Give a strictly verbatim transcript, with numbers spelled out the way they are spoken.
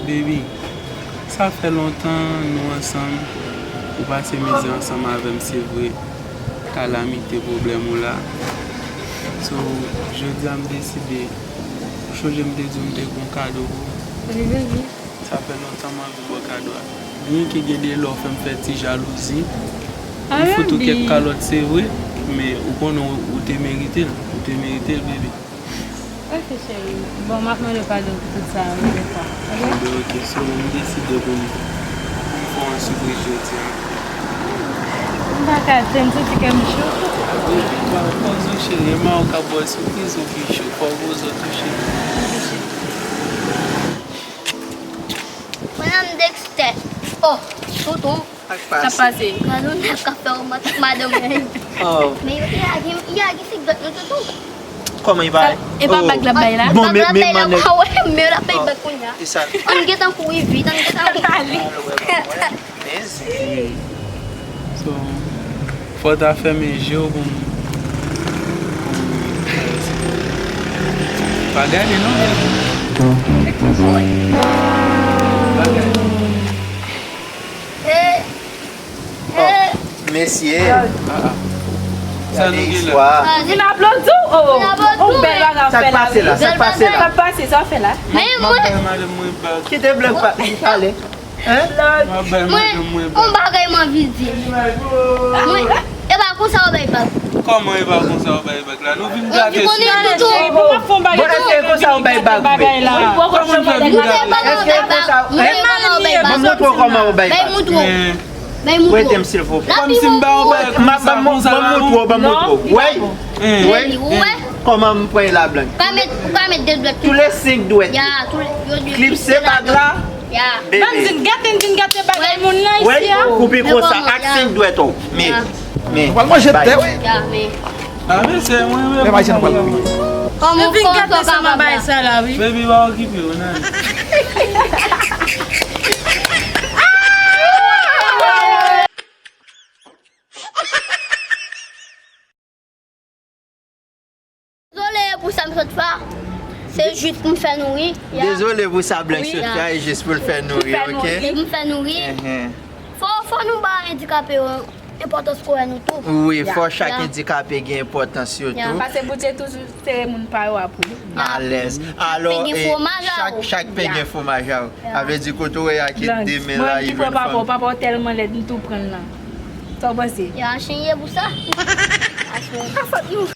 Baby, sa fè lontan nou ansanm, ou pase mizè ansanm avè m, se vre, kalamite, pwoblèm ou la. So, jodi a m deside, ou chonje m te di w m te gen yon kado pou ou? Wi, baby. Sa fè lontan m anvi ba w kado a. Byenke gen de lè w fè m fè ti jalouzi, m fout ou kèk kalòt, se vre, men ou konnen ou, ou te merite l, ou te merite l, baby. Ok, cheri. Bon, m ap mande w padon pou tout sa, yon lòt fwa. Ok? Ebyen, ok, so, m deside pou m, pou m fè w yon sipriz jodi a. M pa ka tann, m santi kè m cho. Ebyen, pa poze w, cheri, e m a ou k ap ba w sipriz, ou pi cho. Fò w poze w tou, cheri. Madame Dexter. Oh, tonton. Sa k pase? Gad yon nèg k ap fè yon mòt ak madanm mwen. Oh. Men y a gen, y a gen sik dwèt nou toutou. Kòman y pa? E pa bag l ap bay la? Bon, men, men, men, men, men l ap bay bag kounye a. Ann gentan kouri vit, ann gentan kouri. So, fò w ta fèmen je w pou m, pou m pa gade non, men. Pa gade. Oh, mesye. Gade istwa. Vin aplodi w, oh. Yon bèl bagay w fè la, wi. Sa k pase la? Sa k pase la? Sa k pase, sa w fè la? Men mwen. Kite blan pa, pale. Hein? Mwen, yon bagay m anvi di. Mwen, e pa konsa w bay bag. Kòman e pa konsa w bay bag la? Nou vin gate sou. Bon, èske e konsa w bay bag vre? Kòman w fè vin gate? Èske e konsa w, hein? Ban m montre w kòman w bay bag. Bay mouton. Bay mouton. Prete m, silvouplè. Kòmsi m ba w bag. Ban m montre w, ban m montre w. Wè? Wè? Kòman m pran la blank? Ou ka met, ou ka met de dwèt. Tous les cinq dwèt. Ya, tous les, yo, yo, klipse bag la. Ya. Bebe. Ban m vin gate, m vin gate bagay moun nan isi a. Ou pi konsa ak senk dwèt ou. Men, men. Nou pral manje tè, wi. Ya, men. A, men se mwen, men. Lè mache nou pral kouri. Kòman, kòman sa va la? Baby, pa okipe w, nan. Dezole pou sa m sot fè a. Se jis pou m fè nou ri. Ya. Dezole pou sa blan sot fè a, e jis pou l fè nou ri, ok? Pou m fè nou ri. Fò, fò nou ba andikape yo enpòtans kòrèk nou tou. Wi, fò chak andikape gen enpòtans yo tou. Paske Bondye toujou sere moun pa yo a pou li. Alèz. Alò, chak, chak pen gen fwomaj a yo. Sa vle di kote w wè a ki demen la, li jwenn fanm. Papa w tèlman lèd, m tou pran l lan. Sa w panse? Yo achenye pou sa. Aswè. Pa fòt nou.